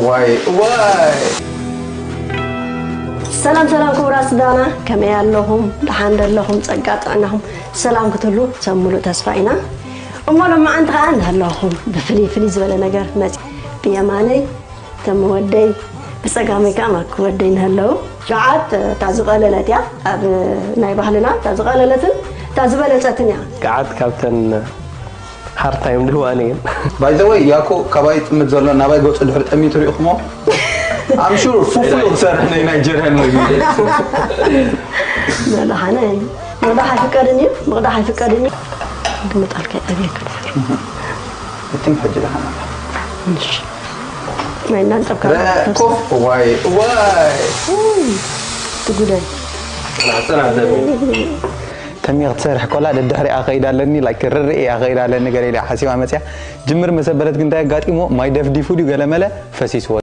ዋይ ዋይ ሰላም ሰላም ክቡራት ስዳና፣ ከመይ ኣለኹም? ደሓን ዶ ኣለኹም? ጸጋ ጥዕናኹም ሰላም ክትህሉ ሰብ ሙሉእ ተስፋ ኢና። እሞ ሎማዓንቲ ከኣ እንሃለኹም ብፍልይ ፍልይ ዝበለ ነገር መጽ ብየማነይ ተመወደይ ብጸጋመይ ከኣ ማክ ወደይ እንሃለዉ። ገዓት እታ ዝቐለለት እያ ኣብ ናይ ባህልና እታ ዝቐለለትን እታ ዝበለጸትን እያ። ገዓት ካብተን ሃርታዮም ድህዋነ እየን። ባይዘወይ ያኮ ካባይ ጥምት ዘሎ ናባይ ገጹ ድሕሪ ጠሚቱ ሪኢኹሞ ኣምሹር ፉፉ ክሰርሕ ናይ ናይጀርያን ምግቢ መድሓነ ምቕዳሕ ኣይፍቀድን እዩ፣ ምቕዳሕ ኣይፍቀድን እዩ። ድምጣልካ የብየካ ድሓር እትም ሕጂ ደሓና እሺ ናይ እናንጠብካ ኮፍ ዋይ ዋይ ትጉደል ጽናት ዘብል ተሚየ ክትሰርሕ ኮላ ደድሕሪኣ ከይዳ ኣለኒ ላይክ ርርኢ እያ ከይዳ ኣለኒ ገለ ኢላ ሓሲባ መፅያ ጅምር መሰበለት ግን እንታይ ኣጋጢሞ ማይ ደፍዲፉ ድዩ ገለመለ ፈሲስዎ